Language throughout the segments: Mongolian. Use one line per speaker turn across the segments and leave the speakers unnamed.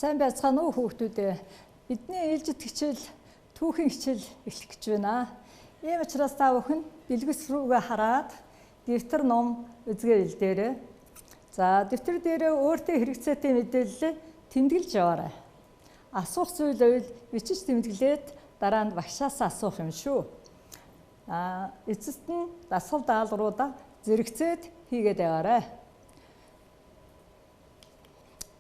Сайн байцгаана уу хүүхдүүд ээ. Бидний ээлжит хичээл түүхийн хичээл эхлэх гэж байна. Ийм учраас та бүхэн дэлгэц рүүгээ хараад дэвтэр ном үзгээ илдээрэй. За, дэвтэр дээрээ өөртөө хэрэгцээтэй мэдээллээ тэмдэглэж яваарай. Асуух зүйл байвал бичиж тэмдэглээд дараа нь багшаас асуух юм шүү. Эцэст нь дасгал даалгавруудаа зэрэгцээд хийгээд яваарай.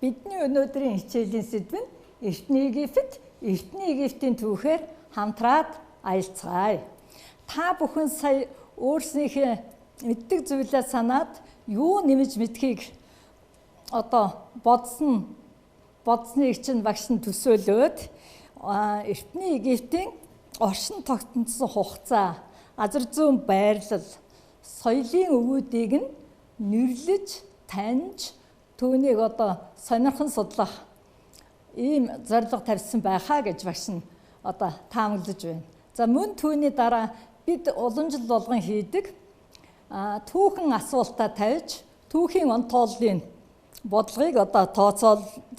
Бидний өнөөдрийн хичээлийн сэдэв нь Эртний Египет, Эртний Египтийн түүхээр хамтраад аялцгаая. Та бүхэн сая өөрснийхээ мэддэг зүйлээ санаад юу нэмж мэдхийг одоо бодсныг чинь багш нь төсөөлөөд Эртний Египтийн оршин тогтносон хугацаа, газар зүйн байрлал, соёлын өвүүдийг нь нэрлэж, таньж түүнийг одоо сонирхон судлах ийм зорилго тавьсан байхаа гэж багш нь одоо таамаглаж байна. За, мөн түүний дараа бид уламжлал болгон хийдэг түүхэн асуултаа тавьж, түүхийн онтооллын бодлогыг одоо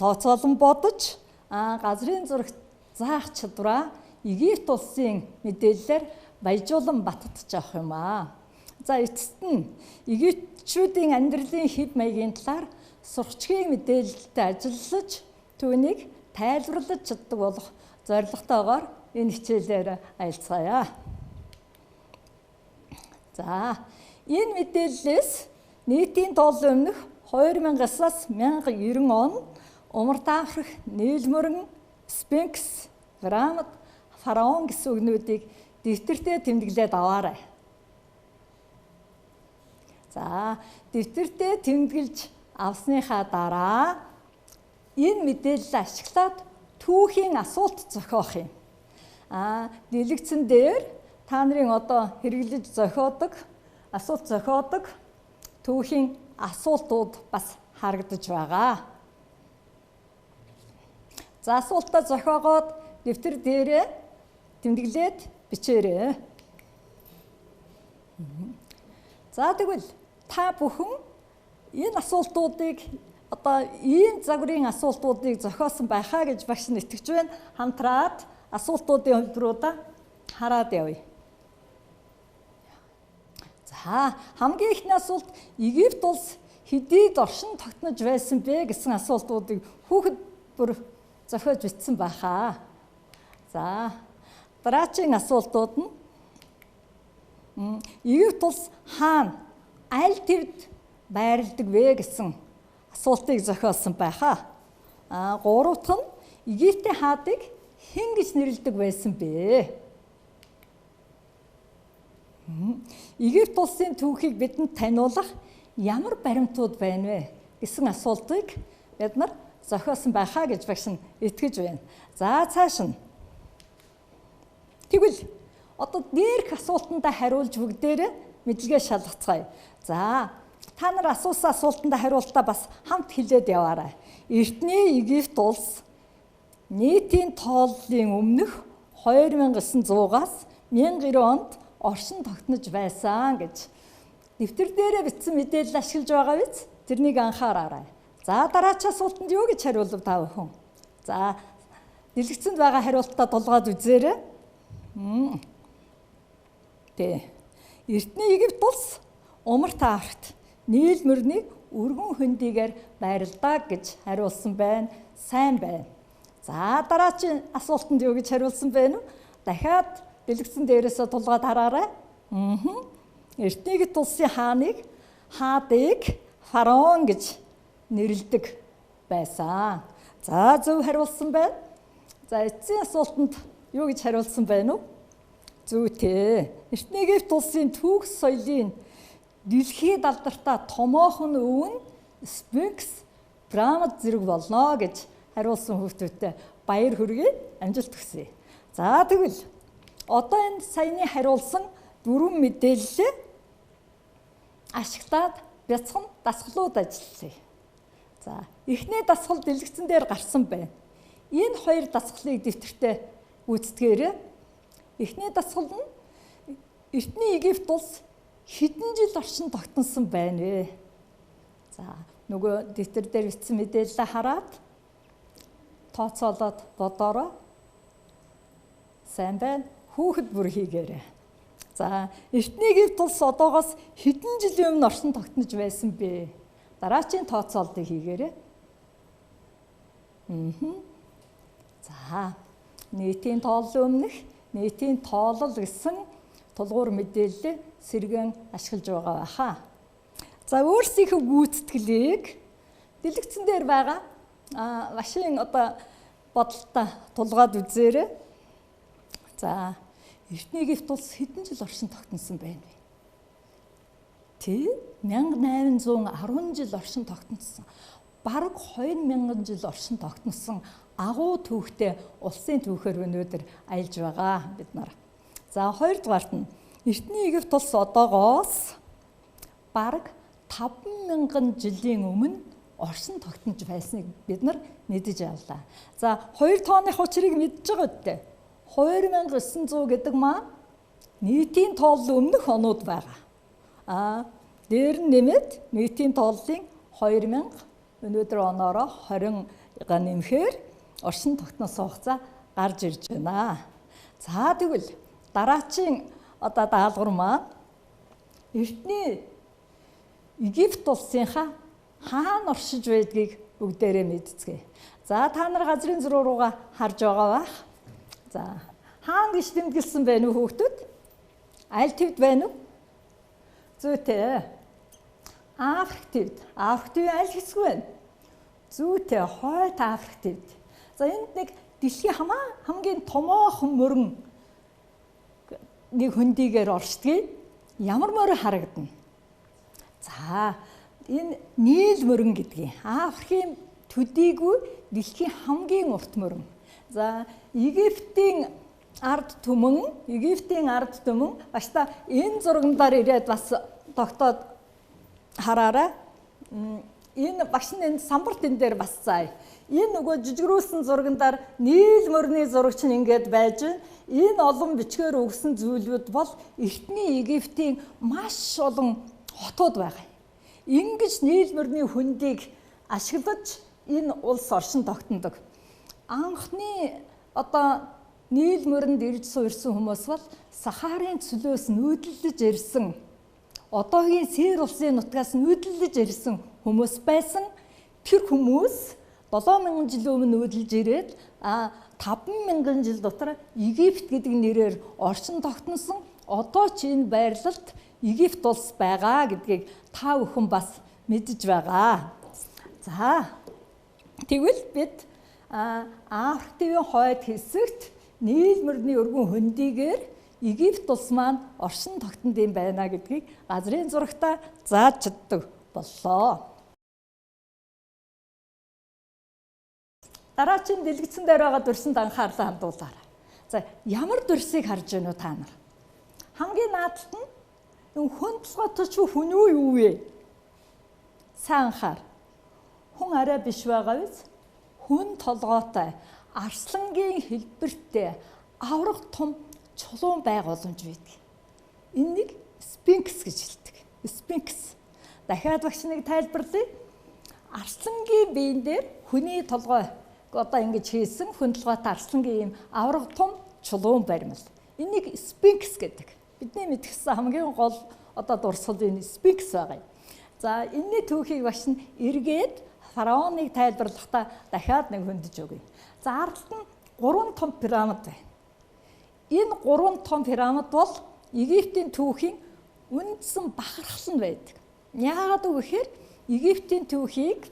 тооцоолон бодож, газрын зурагт заах чадвараа Египт улсын мэдээллээр баяжуулан баттаж авах юм аа. За, эцэст нь Египтчүүдийн амьдралын хэв маягийн талаар сурчгийн мэдээлэлтэй ажиллаж, түүнийг тайлбарлаж чаддаг болох зорилготойгоор энэ хичээлээр аялцгаая. За, энэ мэдээллээс нийтийн тооллын өмнөх 2009-аас 1090 он Умард Африк, Нийл мөрөн, Сфинкс, пирамид, фараон гэсэн үгнүүдийг дэвтэртээ тэмдэглээд аваарай. За, дэвтэртээ тэмдэглэж авсныхаа дараа энэ мэдээлэл ашиглаад түүхийн асуулт зохиох юм. Дэлгэцэн дээр та нарын одоо хэрэглэж зохиодог, асуулт зохиодог түүхийн асуултууд бас харагдаж байгаа. За, асуултаа зохиогоод дэвтэр дээрээ тэмдэглээд бичээрэй. За, тэгвэл та бүхэн энэ асуултуудыг одоо ийм загварын асуултуудыг зохиосон байхаа гэж багш нь итгэж байна. Хамтраад асуултуудын хувьдруудаа хараад явъя. За, хамгийн эхний асуулт Египт улс хэдийд оршин тогтнож байсан бэ гэсэн асуултуудыг хүүхэд бүр зохиож бичсэн байхаа. За, дараагийн асуултууд нь Египт улс хаана аль твд байрладаг вэ гэсэн асуултыг зохиолсон байхаа. Гурав дахь нь Египтийн хаадыг хэн гэж нэрлэдэг байсан бэ? Египт улсын түүхийг бидэнд таниулах ямар баримтууд байна вэ гэсэн асуултыг бид нар зохиосон байхаа гэж багш нь итгэж байна. За, цааш нь. Тэгвэл одоо дээрх асуултандаа хариулж бүгдээрээ мэдлэгээ шалгацгаая. За, та нар асуусан асуултандаа хариултаа бас хамт хэлээд яваарай. Эртний Египт улс нийтийн тооллын өмнөх 2900-аас 1090 онд оршин тогтнож байсан гэж дэвтэр дээрээ бичсэн мэдээлэл ашиглаж байгаа биз? Тэрнийг анхаараарай. За, дараагийн асуултанд юу гэж хариулав та бүхэн? За, дэлгэцэнд байгаа хариултаа тулгаад үзээрэй. Тэ. Эртний Египт улс Умарт Африкт Нийл мөрний өргөн хөндийгээр байрладаг гэж хариулсан байна. Сайн байна. За, дараагийн асуултанд юу гэж хариулсан бэ? Дахиад дэлгэцэн дээрээсээ тулгаад хараарай. Эртний Египт улсын хааныг хаадыг фараон гэж нэрлэдэг байсан. За, зөв хариулсан байна. За, эцсийн асуултанд юу гэж хариулсан байна уу? Зүйтэй. Эртний Египт улсын түүх соёлын дэлхийд алдартай томоохон өв нь Сфинкс, пирамид зэрэг болно гэж хариулсан хүүхдүүдтэй баяр хүргэе, амжилт хүсье. За, тэгвэл одоо энэ саяны хариулсан дөрвөн мэдээллээ ашиглаад бяцхан дасгалууд ажиллая. За, эхний дасгал дэлгэцэн дээр гарсан байна. Энэ хоёр дасгалыг дэвтэртээ гүйцэтгээрэй. Эхний дасгал нь Эртний Египт улс хэдэн жил оршин тогтносон байна вэ? За, нөгөө дэвтэр дээр бичсэн мэдээлэлээ хараад Тооцоолоод бодоорой. Сайн байна. Хүүхэд бүр хийгээрэй. За, Эртний Египт улс одоогоос хэдэн жилийн өмнө оршин тогтнож байсан бэ? Дараачийн тооцоолтыг хийгээрэй. За, нийтийн тооллын өмнөх нийтийн тоолол гэсэн тулгуур мэдээлэл сэргэн ашиглаж байгаа байхаа. За, өөрсдийнхөө гүйцэтгэлийг дэлгэцэн дээр байгаа машин одоо бодолтой тулгаад үзээрэй. За, Эртний Египт улс хэдэн жил оршин тогтносон байна вэ? Тэ 1810 жил оршин тогтносон. Бараг 2000 жил оршин тогтносон агуу түүхтэй улсын түүхээр өнөөдөр аялж байгаа бид нар. За, хоёрдугаарт нь Эртний Египт улс одоогоос бараг 5000 жилийн өмнө оршин тогтнож байсныг бид нар мэдэж авлаа. За, хоёр тооны учрыг мэдж байгаа үстэй. 2900 гэдэг маань нийтийн тооллын өмнөх онууд байгаа. Дээр нь нэмээд нийтийн тооллын 2000 өнөөдөр оноороо 20-га нэмэхээр оршин тогтносон хугацаа гарч ирж байна. За, тэгвэл дараачийн одоо даалгавар маань Эртний Египт улсынхаа хаана оршиж байдгийг бүгдээрээ мэдцгээе. За, та нар газрын зураг руугаа харж байгаа бах. За, хаана гэж тэмдэглэсэн байна уу хүүхдүүд? Аль твд байна уу? Зүйтэй. Африк твд. Африк твийн аль хэсэг байна? Зүйтэй, Хойд Африк твд. За, энд нэг дэлхийн хамгийн томоохон мөрөн нэг хөндийгээр оршдгийг. Ямар морь харагдана? За, энэ Нийл мөрөн гэдгийг Африкийн төдийгүй дэлхийн хамгийн урт мөрөн. За, Египтийн ард түмэн, бас та энэ зурган дээр ирээд бас тогтоод хараарай. Энэ багш нь энэ самбарт энэ дээр бас заа. Энэ нөгөө жижигрүүлсэн зурган дээр Нийл мөрний зураг чинь ингээд байж байна. Энэ олон бичгээр өгсөн зүйлүүд бол Эртний Египтийн маш олон хотууд байгаа. Ингэж Нийл мөрний хөндийг ашиглаж энэ улс оршин тогтнодог. Анхны одоо Нийл мөрөнд ирж суурьсан хүмүүс бол Сахарын цөлөөс нүүдлэж ирсэн, одоогийн Сэр улсын нутгаас нүүдлэж ирсэн хүмүүс байсан. Тэр хүмүүс 7000 жилийн өмнө нүүдлэж ирээд 5000 жил дотор Египт гэдэг нэрээр оршин тогтносон. Одоо ч энэ байрлалд Египт улс байгаа гэдгийг та бүхэн бас мэдэж байгаа. За, тэгвэл бид Африк тивийн хойд хэсэгт Нийл мөрний өргөн хөндийгээр Египт улс маань оршин тогтнод юм байна гэдгийг газрын зурагтаа зааж чаддаг боллоо. Дараагийн дэлгэцэн дээр байгаа дүрсэнд анхаарлаа хандуулаарай. За, ямар дүрсийг харж байна уу та нар? Хамгийн наадалт нь хүн толгойтой ч хүн үү юу вэ? Сайн анхаар. Хүн арай биш байгаа биз? Хүн толгойтой, арслангийн хэлбэртэй авраг том чулуун байгууламж байдаг. Энэнийг сфинкс гэж хэлдэг. Сфинкс. Дахиад багш нэг тайлбарлая. Арслангийн биен дээр хүний толгой одоо ингэж хийсэн хүн толгойтой арслангийн ийм авраг том чулуун баримл. Энийг сфинкс гэдэг. Бидний мэдгэсэн хамгийн гол одоо дурсгал энэ сфинкс байгаа юм. За, энэний түүхийг багш нь эргээд фараоныг тайлбарлахдаа дахиад нэг хөндөж өгье. За, ард талд нь 3 том пирамид байна. Энэ 3 том пирамид бол Египтийн түүхийн үндсэн бахархал нь байдаг. Яагаад гэвэл Египтийн түүхийг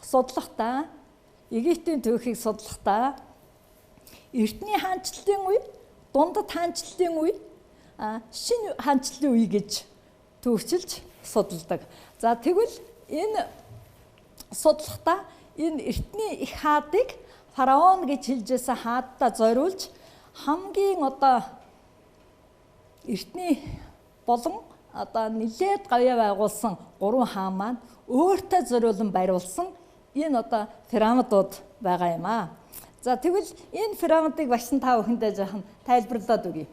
судлахдаа Эртний хаанчлалын үе, дундад хаанчлалын үе, шинэ хаанчлалын үе гэж төвчилж судалдаг. За, тэгвэл энэ судлахдаа энэ эртний их хаадыг фараон гэж хэлжсэн хаадтай зориулж хамгийн одоо эртний болон одоо нэлээд гавьяа байгуулсан 3 хаан маань өөртөө зориулан бариулсан энэ одоо пирамидууд байгаа юм аа. За, тэгвэл энэ пирамидыг багш нь та бүхэндээ жаахан тайлбарлаад өгье.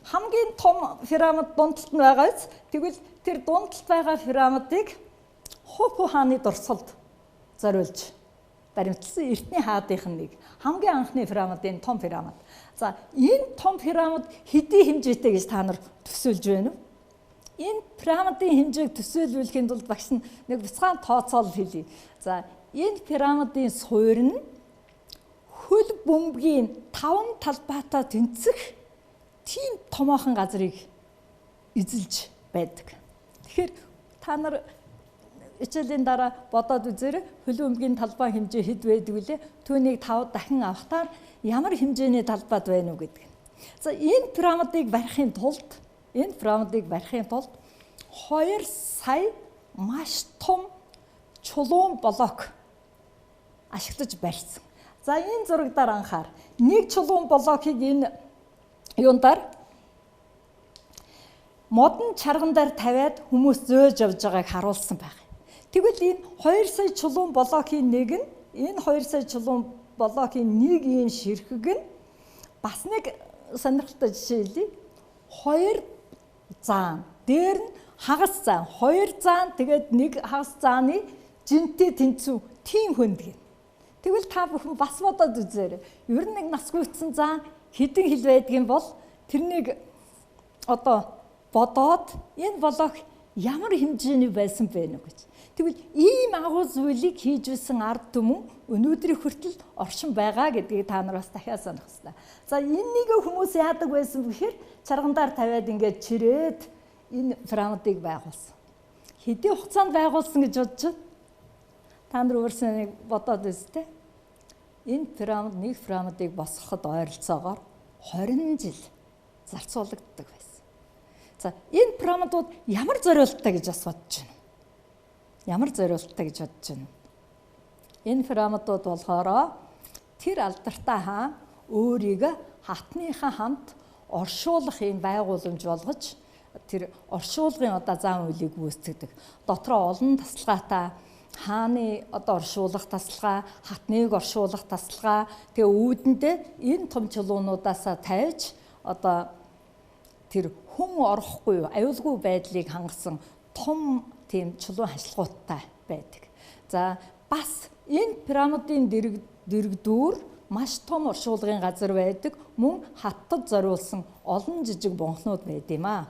Хамгийн том пирамид дунд талд нь байгаа биз? Тэгвэл тэр дунд талд байгаа пирамидыг Хуфу хааны дурсгалд зориулж Баримтлсан эртний хаадынх нь нэг. Хамгийн анхны пирамид энэ том пирамид. За энэ том пирамид хэдий хэмжээтэй гэж та нар төсөөлж байна уу? Энэ пирамидын хэмжээг төсөөлүүлэхийн тулд багш нь нэг бяцхан тооцоолол хэлье. За энэ пирамидын суурь нь хөл бөмбөгийн 5 талбайтай тэнцэх тийм томоохон газрыг эзэлж байдаг. Тэгэхээр та нар хичээлийн дараа бодоод үзээрэй, хөл бөмбөгийн талбай хэмжээ хэд байдаг вүлээ? Түүнийг 5 дахин авахтаар ямар хэмжээний талбайд байна уу гэдэг. За энэ пирамидыг барихын тулд 2 сая маш том чулуун блок ашиглаж барьсан. За энэ зураг дээр анхаар нэг чулуун блокийг энэ юундаар модон чарган дээр тавиад хүмүүс зөөж явж байгааг харуулсан байх. Тэгвэл энэ 2 сая чулуун блокийн нэг нь энэ 2 сая чулуун блокийн нэг ийм ширхэг нь бас нэг сонирхолтой жишээ хэлье. 2 заан дээр нь хагас заан 2 заан тэгээд нэг хагас зааны жинтэй тэнцүү тийм хүнд гин. Тэгвэл та бүхэн бас бодоод үзээрэй. Ер нь нэг насгүйцсэн заан хэдэн хил байдгийн бол тэрнийг одоо бодоод энэ блок ямар хэмжээний байсан бэ нү гэж. Тэгвэл ийм агуу зүйлийг хийж байсан ард түмэн өнөөдрийн хүртэл оршин байгаа гэдгийг та нар бас дахиад санах хэрэгтэй. За энэнийг хүмүүс яадаг байсан бэхээр чаргандар тавиад ингээд чирээд энэ пирамидыг байгуулсан. Хэдийн хугацаанд байгуулсан гэж бодож байна? Та нар өөрсдөө нэг бодоод үзтээ. Энэ пирамид нэг пирамидыг босгоход ойролцоогоор 20 жил зарцуулагддаг байсан. За энэ пирамидууд ямар зориулттай гэж бас бодож байна? Ямар зориулттай гэж бодож байна? Энэ пирамидууд болохоор тэр алдартай хаан өөрийгөө хатныхаа хамт оршуулах юм байгууламж болгож тэр оршуулгын одоо зан үйлийг гүйцэтгэдэг. Дотроо олон тасалгаатай хааны одоо оршуулах тасалгаа, хатныг оршуулах тасалгаа, тэгээ үүдэндээ энэ том чулуунуудаасаа тавьж одоо тэр хүн орохгүй аюулгүй байдлыг хангасан том тийм чулуун хашилгуудтай байдаг. За бас энэ пирамидын дэрэгдүүр маш том оршуулгын газар байдаг. Мөн хаттад зориулсан олон жижиг бунхнууд байд юм аа.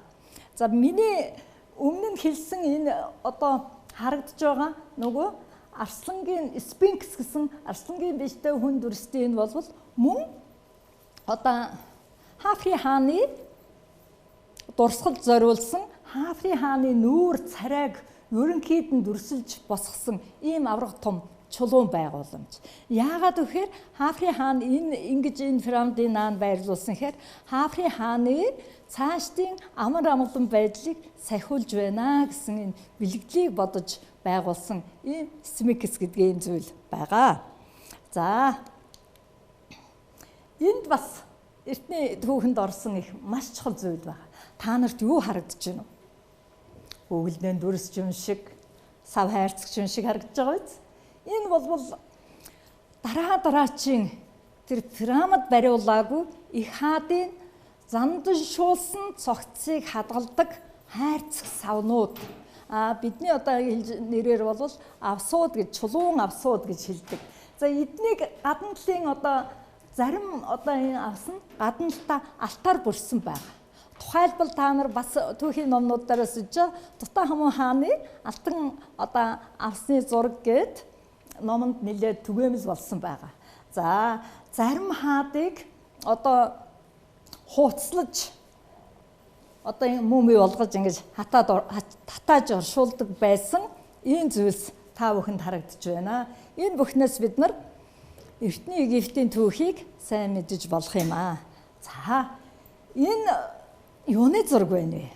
За миний өмнө нь хэлсэн энэ одоо харагдаж байгаа нөгөө арслангийн сфинкс гэсэн арслангийн биетэй хүн дүрстэй энэ бол мөн одоо Хафри хааны дурсгалд зориулсан Хафри хааны нүүр царайг ерөнхийд нь дүрсэлж босгосон ийм авраг том чулуун байгууламж. Яагаад гэхээр Хафри хаан энэ ингэж энэ пирамидын наан байрлуулсан гэхээр Хафри хааны цаашдын амар амгалан байдлыг сахиулж байна гэсэн энэ бэлэгдлийг бодож байгуулсан ийм сфинкс гэдэг ийм зүйл байгаа. За энд бас эртний түүхэнд орсон их маш чухал зүйл байна. Та нарт юу харагдаж байна вэ? Өвөлнөө дүрс юм шиг, сав хайрцагч юм шиг харагдаж байгаа биз? Энэ болвол дараа дараачийн тэр пирамид бариулаагүй их хаадын занданшуулсан цогцыг хадгалдаг хайрцаг савнууд. А бидний одоо нэрээр бол авсууд гэж, чулуун авсууд гэж хэлдэг. За эднийг гадна талын одоо зарим одоо энэ авс нь гадна талдаа алтаар бүрсэн байгаа. Тухайлбал та нар бас түүхийн номнуудаараас үзэж Тутанхамун хааны алтан одоо авсны зураг гээд номонд нэлээд түгээмэл болсон байгаа. За зарим хаадыг одоо хууцлаж одоо мөмүй болгож ингэж татааж оршуулдаг байсан ийм зүйлс та бүхэнд харагдаж байна. Энэ бүхнээс бид нар эртний Египтийн түүхийг сайн мэдэж болох юм аа. За энэ юуны зураг байна вэ?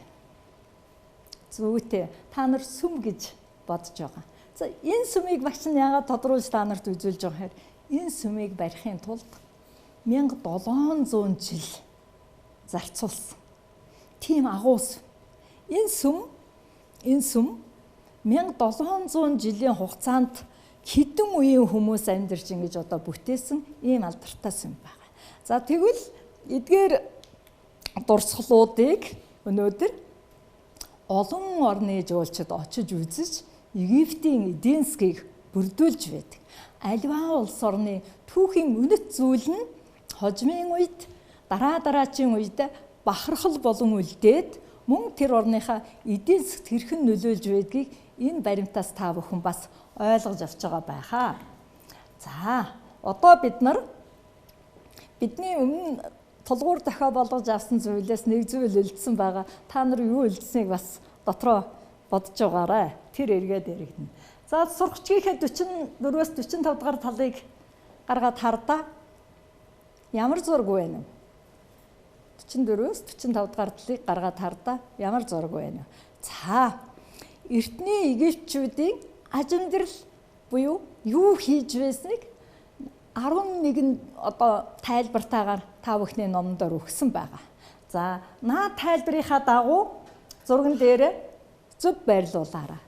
Зүйтэй та нар сүм гэж бодож байгаа. За энэ сүмийг багш нь яагаад тодруулж та нарт үзүүлж байгаа гэхээр энэ сүмийг барихын тулд 1700 жил зарцуулсан. Тийм агуу сүм. Энэ сүм 1700 жилийн хугацаанд хэдэн үеийн хүмүүс амьдарч ингэж одоо бүтээсэн ийм алдартай сүм байгаа. За тэгвэл эдгээр дурсгалуудыг өнөөдөр олон орны жуулчид очиж үзэж Египтийн эдийн засгийг бүрдүүлж байдаг. Аливаа улс орны түүхийн үнэт зүйл нь хожмын үед дараа дараачийн үед бахархал болон үлдээд мөн тэр орныхаа эдийн засгт хэрхэн нөлөөлж байдгийг энэ баримтаас та бүхэн бас ойлгож авч байгаа байхаа. За, одоо бид нар бидний өмнө тулгуур дохио болгож авсан зүйлээс нэг зүйл үлдсэн байгаа. Та нар юу үлдсэнийг бас дотроо бодож байгаарай. Тэр эргээд яригдана. За, сурагчгийнхээ 44-өөс 45 дугаар талыг гаргаад хардаа. Ямар зураг вэ? 44-өөс 45 дугаар талыг гаргаад хардаа. Ямар зураг вэ? За, эртний Египтчүүдийн аж амьдрал буюу юу хийж байсныг 11 одоо тайлбартаагаар та бүхний номдор өгсөн байгаа. За, наад тайлбарынхаа дагуу зурган дээр зөв байрлуулаарай.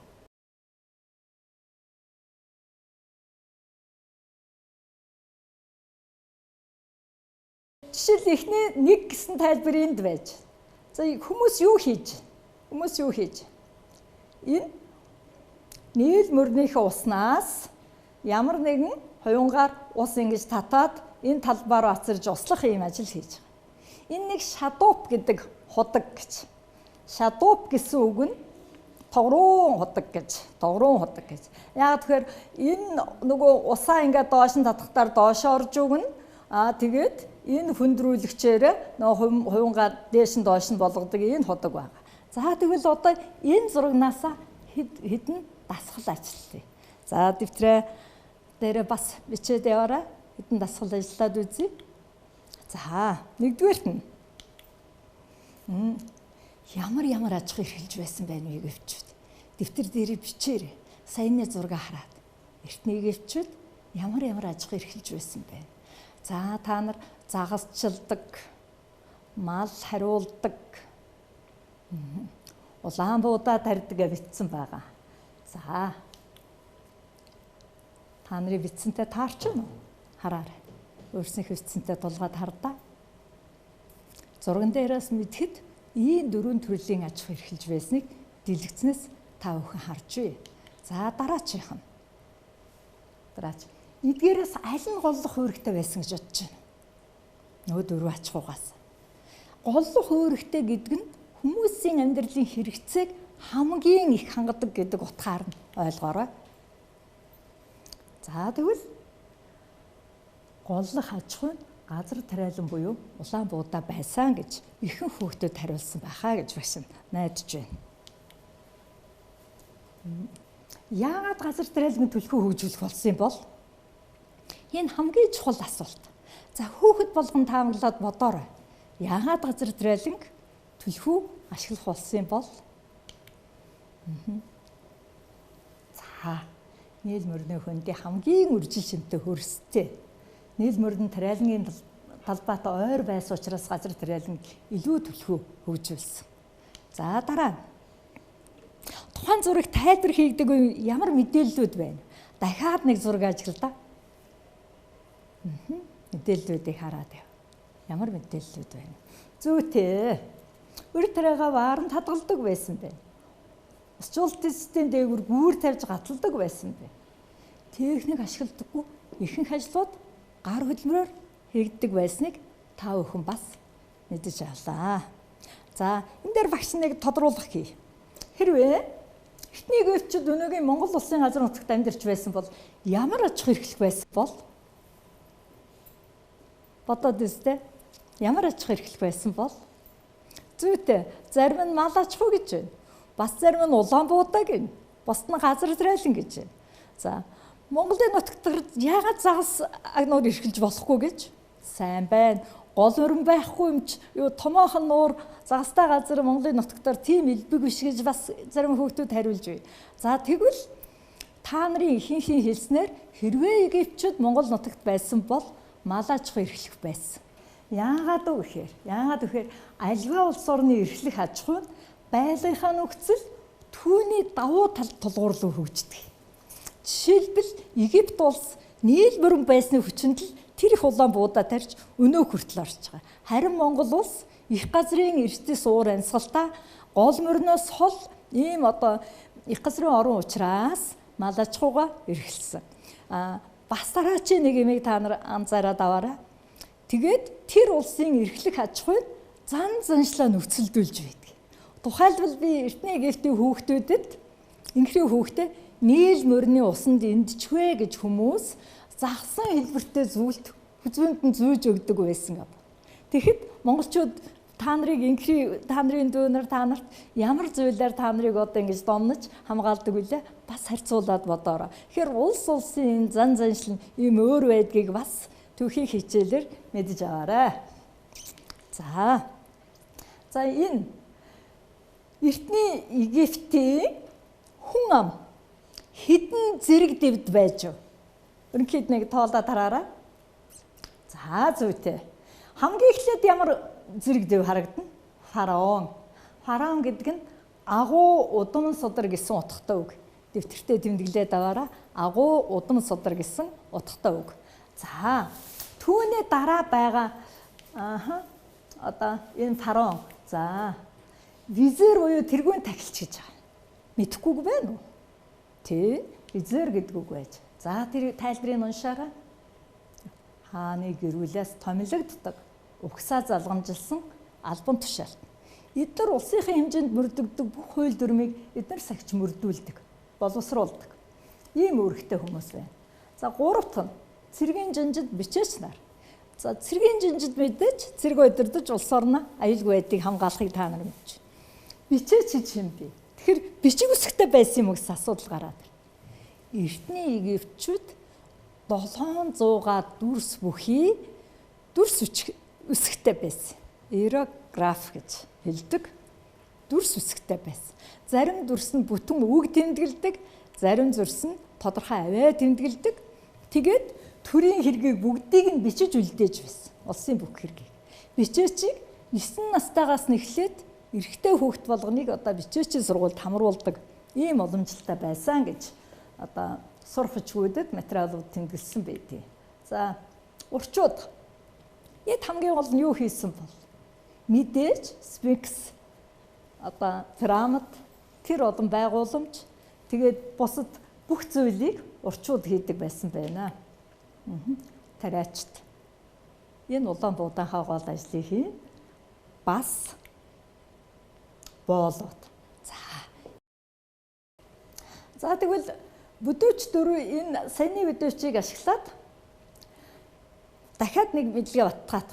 Жишээл эхний 1 гэсэн тайлбар энд байж. За, хүмүүс юу хийж? Хүмүүс юу хийж? Энэ нийл мөрнийхөө уснаас ямар нэгэн хувингаар ус ингэж татаад энэ талбаар ацарж услах ийм ажил хийж байгаа. Энэ нэг шадууп гэдэг худаг гэж. Шадууп гэсэн үг нь тогрун худаг гэж. Тогрун худаг гэж. Яг тэгэхээр энэ нөгөө усаа ингээд доош нь татахтаар доош орж өгнө. Аа тэгээд энэ хүндрүүлэгчээр нөгөө хувингаа дээш нь доош нь болгодог энэ худаг байгаа. За тэгвэл одоо энэ зурагнаасаа хэдэн дасгал ажиллая. За дэвтрээ дээр бас бичээд яваарай. Хэдэн дасгал ажиллаад үзье. За, нэгдүгээрт нь ямар ямар аж ахуй эрхэлж байсан байна вэ гэвчүүд. Дэвтэр дээрээ бичээрэй. Саяны зураг хараад. Эртний гэвчүүд ямар ямар аж ахуй эрхэлж байсан бэ? За, та нар загасчилдаг, мал хариулдаг, улаан буудаа тарьдаг гэж бичсэн байгаа. За, та нарын бичсэнтэй таарч байна уу? Хараарай. Өөрснийхөө бичсэнтэй тулгаад хардаа. Зурган дээрээс мэдхэд ийм дөрвөн төрлийн аж ахуй эрхэлж байсныг дэлгэцнээс та бүхэн харж бай. За, дараачих нь. Дараач. Эдгээрээс аль нь голлох үүрэгтэй байсан гэж бодож байна? Нөгөө дөрвөн аж ахуйгаас. Голлох үүрэгтэй гэдэг нь хүмүүсийн амьдралын хэрэгцээг хамгийн их хангадаг гэдэг утгаар нь ойлгоорой. За, тэгвэл голлох аж ахуй нь газар тариалан буюу улаан буудаа байсан гэж ихэнх хүүхдүүд хариулсан байхаа гэж багш нь найдаж байна. Яагаад газар тариалан түлхүү хөгжүүлэх болсон юм бол? Энэ хамгийн чухал асуулт. За, хүүхэд болгон таамаглаад бодоорой. Яагаад газар тариалан түлхүү ашиглах болсон юм бол? За, нийл мөрний хөндий хамгийн үржил шимтэй хөрстэй. Нийл мөрдөн тариалангийн талбайтай ойр байсан учраас газар тариалан илүү түлхүү хөгжүүлсэн. За, дараа нь тухайн зураг тайлбар хийгдэг ямар мэдээллүүд байна? Дахиад нэг зураг ажиглаа. Мэдээллүүдийг хараад яв. Ямар мэдээллүүд байна? Зүйтэй. Үр тариагаа вааранд хадгалдаг байсан байна. Усчлалтын систем дээгүүр гүүр тавьж гаталдаг байсан бэ. Техник ашигладаггүй ихэнх ажлууд гар хөдөлмөрөөр хийгддэг байсныг та бүхэн бас мэдэж авлаа. За, энэ дээр багш нэг тодруулах хий. Хэрвээ эртний египтчүүд өнөөгийн Монгол улсын газар нутагт амьдарч байсан бол ямар аж ахуй эрхлэх байсан бол? Бодоод үзтээ. Ямар аж ахуй эрхлэх байсан бол? Зүйтэй. Зарим нь мал аж ахуй гэж байна. Бас зарим нь улаан буудаа гин. Бусд нь газар тариалан гэж байна. За, Монголын нутагт яагаад загас агнуур эрхэлж болохгүй гэж? Сайн байна. Гол өрн байхгүй юм чи юу томоохон нуур загастай газар Монголын нутагтаар тийм элбэг биш гэж бас зарим хүүхдүүд хариулж бай. За, тэгвэл та нарын ихэнхийн хэлснээр хэрвээ египтчүүд Монгол нутагт байсан бол мал аж ахуй эрхлэх байсан. Яагаад вэ гэхээр аливаа улс орны эрхлэх аж ахуй нь байлынхаа нөхцөл түүний давуу тал тулгуурлан хөгждөг. Жишээлбэл Египт улс нийл мөрөн байсны хүчинд л тэр их улаан буудаа тарьж өнөө хүртэл орж байгаа. Харин Монгол улс их газрын эртнээс уур амьсгалтай гол мөрнөөс хол ийм одоо их газрын орон учраас мал аж ахуйгаа эрхэлсэн. Бас дараачийн нэг юмыг та нар анзаараад аваарай. Тэгээд тэр улсын эрхлэх аж ахуйг зан заншлаа нөхцөлдүүлж байдаг. Тухайлбал би Эртний Египтийн хүүхдүүдэд инхрийн хүүхдээ Нийл морины усанд эндчихвэ гэж хүмүүс загсан хэлбэртэй зүйлт хүзүүнд нь зүүж өгдөг байсан гэв. Тэгэхэд монголчууд та нарыг инхри та нарын дүү нар та нарт ямар зүйлээр та нарыг одоо ингэж домнож хамгаалдаг вүлээ бас харьцуулаад бодоорой. Тэгэхээр улс улсын энэ зан заншил нь ийм өөр байдгийг бас түүхийн хичээлээр мэдэж аваарай. За. За энэ Эртний Египтийн хүн ам хэдэн зэрэг дэвд байж вэ? Ерөнхийд нэг тоолоо тараарай. За зүйтэй. Хамгийн эхлээд ямар зэрэг дэв харагдана? Фараон. Фараон гэдэг нь агуу удам судар гэсэн утгатай үг. Дэвтэртээ тэмдэглээд аваарай. Агуу удам судар гэсэн утгатай үг. За түүний дараа байгаа одоо энэ фараон. За визер буюу тэргүүн тахилч гэж байгаа. Мэдэхгүй байна уу? Тэ, визер гэдэг үг байж. За тэр тайлбарыг уншаарай. Хааны гэрүүлээс томилогддог, угсаа залгамжилсан албан тушаалт. Эдгээр улсынхаа хэмжээнд мөрдөгдөг бүх хууль дүрмийг эдгээр сагч мөрдүүлдэг, боловсруулдаг. Ийм үүрэгтэй хүмүүс байна. За гуравт нь цэргийн жанжид бичээч нар. За цэргийн жанжид мэдээж цэрэг удирдах улс орноо аюулгүй байдлыг хамгаалахыг та нар мэдж. Бичээч гэж юм бэ? Тэгэхээр бичиг үсгтэй байсан юм уу гэсэн асуудал гараад ирнэ. Эртний Египтчүүд 700-га дүрс бүхий дүрс үсгтэй байсан. Иерограф гэж хэлдэг. Дүрс үсгтэй байсан. Зарим дүрс нь бүтэн үг тэмдэглэдэг, зарим дүрс нь тодорхой авиа тэмдэглэдэг. Тэгээд төрийн хэргийг бүгдийг нь бичиж үлдээж байсан. Улсын бүх хэргийг. Бичээчийг 9 настайгаас нь эхлээд эрэгтэй хүүхэд болгоныг одоо бичээчийн сургуульд хамруулдаг ийм уламжлалтай байсан гэж одоо сурах хүчгүүдэд материалууд тэмдэглэсэн байдгийг. За урчууд эд хамгийн гол нь юу хийсэн бол мэдээж сфинкс одоо пирамид тэр олон байгууламж тэгээд бусад бүх зүйлийг урчууд хийдэг байсан байна. Тариачд энэ улаан бууданхаа гол ажлыг хийн. Бас боолууд. За. За тэгвэл бүдүүч дөрөв энэ саяны бүдүүчийг ашиглаад дахиад нэг мэдлэгээ батгаах.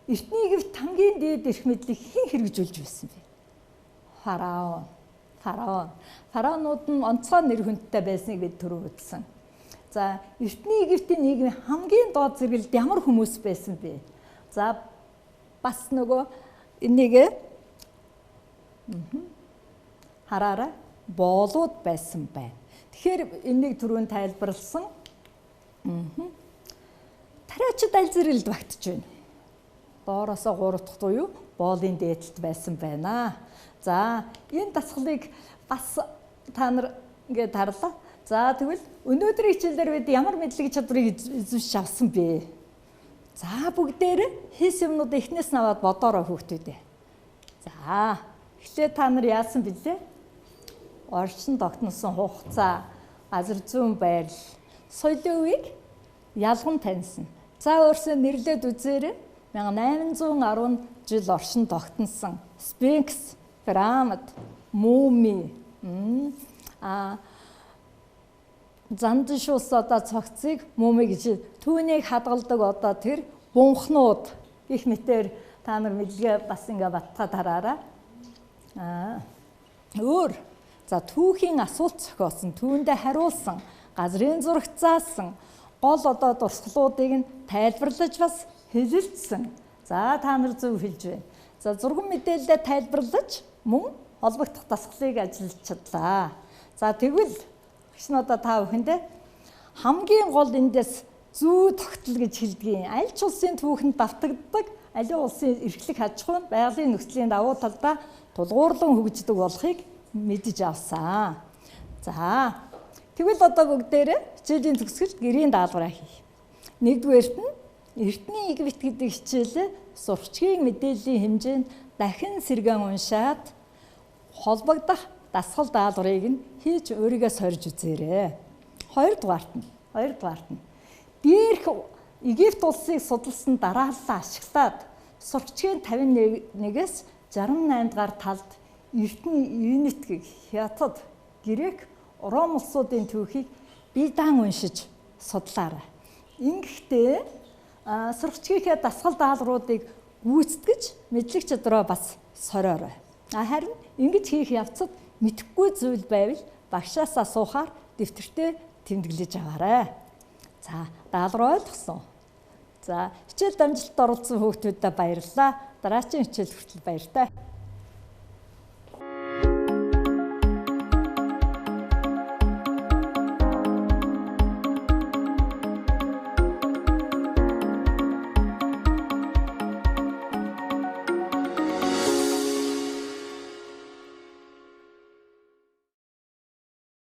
Эртний Египт хамгийн дээд эрх мэдлийг хэн хэрэгжүүлж байсан бэ? Фараон. Фараон. Фараонууд нь онцгой нэр хүндтэй байсныг бид түрүү үзсэн. За Эртний Египтийн нийгмийн хамгийн доод зэрэгэлд ямар хүмүүс байсан бэ? За бас нөгөө энийг хараарай. Боолууд байсан байна. Тэгэхээр энийг түрүүн тайлбарласан. Тариачид аль зэрэгэлд багтж байна? Доороосоо 3 дахь буюу боолын дээдэлт байсан байна. За энэ дасгалыг бас та нар ингээд харлаа. За тэгвэл өнөөдрийн хичээлээр бид ямар мэдлэг чадварыг эзэмшиж авсан бэ? За бүгдээр хийсэн юмнууд эхнээс нь аваад бодоорой хүүхдүүдээ. За эхлээд та нар яасан бэлээ? Орчин тогтносон хугацаа, газар зүүн байрлал, соёлын үеийг ялган таньсан. За өөрсөө нэрлээд үзээрэй. 1810 жил оршин тогтносон сфинкс, пирамид, муми, зандшуус одоо цогцыг муми гэж түүнийг хадгалдаг одоо тэр бунхнууд гэх мэтээр та нар мэдлэгээ бас ингээ батгаа тараарай. Өөр за түүхийн асуулт зохиосон, түүндээ хариулсан, газрын зурагт заасан, гол одоо дурсгалуудыг нь тайлбарлаж бас хэлэлцсэн. За та нар зөв хэлж байна. За зурган мэдээлэлээ тайлбарлаж мөн холбогдох дасгалыг ажиллаж чадлаа. За тэгвэл багш нь одоо та бүхэндээ хамгийн гол эндээс зүү тогтол гэж хэлдэг. Аль ч улсын түүхэнд давтагддаг, аливаа улсын эрхлэх аж ахуй нь байгалийн нөхцөлийн давуу талдаа тулгуурлан хөгждөг болохыг мэдэж авсан. За тэгвэл одоо бүгдээрээ хичээлийн төгсгөлд гэрийн даалгавраа хийх. Нэгдүгээрт нь Эртний Египет гэдэг хичээлээ сурчгийн мэдээллийн хэмжээнд дахин сэргэн уншаад холбогдох дасгал даалгаврыг нь хийж өөрийгөө сорж үзээрэй. Хоёрдугаарт нь Дээрх Египт улсыг судалсан дарааллаа ашиглаад сурчгийн 51-ээс 68 дугаар талд эртний Юнитгийг, Хятад, Грек, Ром улсуудын түүхийг бие даан уншиж судлаарай. Ингэхдээ сурагчийнхээ дасгал даалгавруудыг гүйцэтгэж мэдлэг чадвараа бас сориорой. Харин ингэж хийх явцад мэдэхгүй зүйл байвал багшаас асуухаар дэвтэртээ тэмдэглэж аваарай. За, даалгавар ойлгосон. За, хичээл дамжилтад оролцсон хүүхдүүдэд баярлалаа. Дараагийн хичээл хүртэл баяртай.